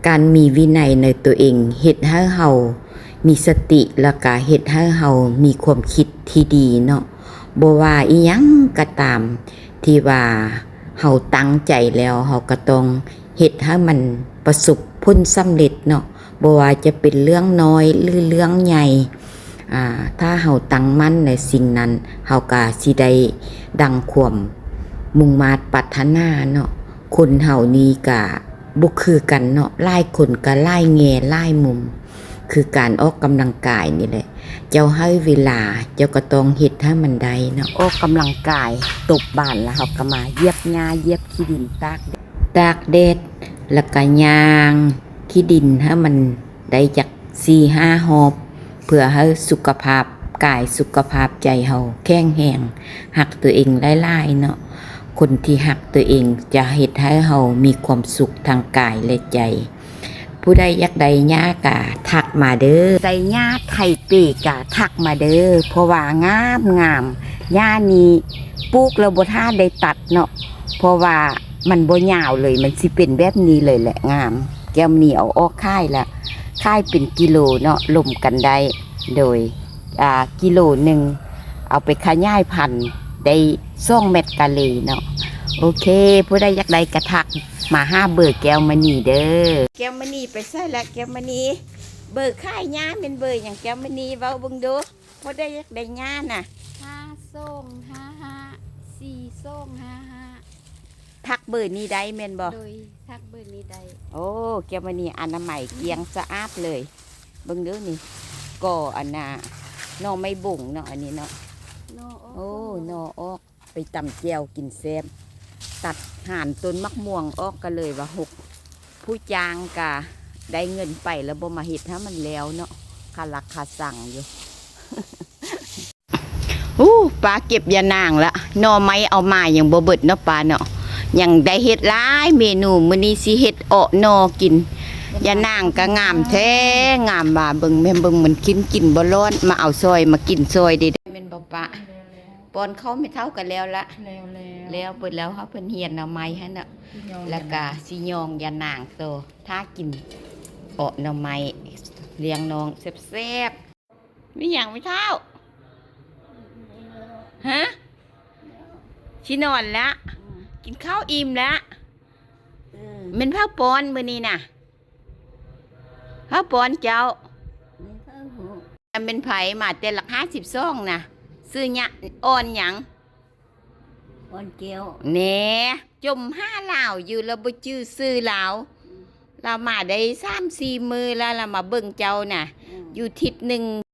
ການມີວິໄນໃນຕົວເອງເຮັດໃຫ້ເຮົາມີສະຕິ ແລ້ວກະເຮັດໃຫ້ເຮົາມີຄວາມຄິດທີ່ດີເນາະ. ບໍ່ວ່າອີ່ຫຍັງກໍຕາມທີ່ວ່າເຮົາຕັ້ງໃຈແລ້ວ ເຮົາກໍຕ້ອງເຮັດໃຫ້ມັນປະສົບຜົນສຳເລັດເນາະ. ບໍ່ວ່າຈະເປັນເລື່ອງນ້ອຍ ຫຼື ເລື່ອງໃຫຍ່ ອາ ຖ້າເຮົາຕັ້ງໝັ້ນໃນສິ່ງນັ້ນ ເຮົາກໍຊິໄດ້ດັ່ງຄວາມມຸ່ງມາດປາດຖະໜາເນາະ. ຄົນເຮົານີ້ກະບໍ່ຄືກັນເນາະ, ຫຼາຍຄົນກະຫຼາຍແງ່ຫຼາຍມຸມ ຄືການອອກກຳລັງກາຍນີ້ແຫຼະ. ເຈົ້າໃຫ້ເວລາ ເຈົ້າກໍຕ້ອງເຮັດໃຫ້ມັນໄດ້ເນາະ. ອອກກຳລັງກາຍ ຕົບບານ ແລ້ວເຮົາກໍມາຢຽບຫຍ້າ ຢຽບຂີ້ດິນ ຕາກ ຕາກແດດ ແລ້ວກໍຍ່າງຂີ້ດິນໃຫ້ມັນໄດ້ຈັກສີ່ຫ້າຮອບ ເພື່ອໃຫ້ສຸຂະພາບກາຍ ສຸຂະພາບໃຈເຮົາແຂງແຮງ, ຮັກຕົວເອງຫຼາຍໆເນາະ. ຄົນທີ່ຮັກຕົວເອງຈະເຮັດໃຫ້ເຮົາມີຄວາມສຸກທັງກາຍ ແລະ ໃຈ. ຜູ້ໃດຢາກໄດ້ຫຍ້າກະທັກມາເດີ. ໄດ້ຫຍ້າໄຖເປກະທັກມາເດີ ເພາະວ່າງາມໆ. ຫຍ້ານີ້ປູກແລ້ວບໍ່ຖ້າໄດ້ຕັດເນາະ ເພາະວ່າມັນບໍ່ຍາວເລີຍ ມັນຊິເປັນແບບນີ້ເລີຍແຫຼະ ງາມ. ແກ້ວມະນີເອົາອອກຂາຍລະ ຂາຍເປັນກິໂລເນາະ ລົມກັນໄດ້ ໂດຍ ອ່າ ກິໂລໜຶ່ງ ເອົາໄປຂະຫຍາຍພັນໄດ້ສອງແມັດກາເລເນາະ. ໂອເຄ ຜູ້ໃດຢາກໄດ້ກະທັກມາຫາເບີແກ້ວມະນີເດີ. ແກ້ວມະນີໄປໃສລະ ແກ້ວມະນີ? ເບີຂາຍຫຍ້າແມ່ນເບີຫຍັງ ແກ້ວມະນີ ເວົ້າເບິ່ງດູ. ຜູ້ໃດຢາກໄດ້ຫຍ້ານະ? ຫ້າສອງຫ້າຫ້າ ສີ່ສອງຫ້າຫ້າ. ທັກເບີນີ້ໄດ້ແມ່ນບໍ່? ໂດຍ ທັກເບີນີ້ໄດ້. ໂອ້ ແກ້ວມະນີອະນາໄມ ອືມ ກ້ຽງສະອາດເລີຍ. ເບິ່ງເດີນີ້ ກໍອັນນ່າ ໜໍ່ໄມ້ບົງເນາະ ອັນນີ້ເນາະ. ໜໍ່ອອກ ໂອ້ ໜໍ່ອອກ ໄປຕຳແຈ່ວກິນແຊບ. ຕັດຫານຕົ້ນໝາກມ່ວງອອກກໍເລີຍວ່າຫົກ. ຜູ້ຈ້າງກະໄດ້ເງິນໄປແລ້ວບໍ່ມາເຮັດໃຫ້ມັນແລ້ວເນາະ ຄາລັກຄາຊັງຢູ່. ໂອ້ ປ້າເກັບຢານາງລະ ໜໍ່ໄມ້ເອົາມາຍັງບໍ່ເບິດເນາະປ້າເນາະ. ຍັງໄດ້ເຮັດຫຼາຍເມນູ ມື້ນີ້ຊິເຮັດເອາະໜໍ່ກິນ. ຢານາງກໍງາມແທ້ ງາມວ່າ ເບິ່ງແມ່ເບິ່ງ ມັນກິນ ກິນບໍ່ລອດ. ມາເອົາຊ່ອຍ ມາກິນຊ່ອຍເດ້ ແມ່ນບໍ່ປ້າ? ປ້ອນເຂົ້າແມ່ເຖົ້າກໍແລ້ວລະ ແລ້ວ ແລ້ວ ແລ້ວເບິດແລ້ວ. ເຮົາເພິ່ນຮຽນເອົາໄມ້ຫັ້ນນະ ລະກະຊິຍອງຢານາງຕໍ່ ຖ້າກິນເອາະໜໍ່ໄມ້ ລ້ຽງນ້ອງແຊບໆ. ມີຫຍັງແມ່ເຖົ້າ? ຮະ? ຊິນອນລະ ກິນເຂົ້າອີ່ມລະ. ເອີ ແມ່ນໃຜປ້ອນມື້ນີ້ນະ? ໃຜປ້ອນເຈົ້າ? ແມ່ນໃຜ? ມາແຕ່ຫຼັກຫ້າສິບສອງນະ ຊື່ຍະ ອ່ອນຫຍັງ? ອ່ອນແກ້ວ. ແນ່ ຈົ່ມຫາລາວຢູ່ ລາວບໍ່ຈື່ຊື່ລາວ. ລາວມາໄດ້ສາມສີ່ມື້ລະ ລາວມາເບິ່ງເຈົ້ານະ. ອືມ ຢູ່ທິດໜຶ່ງ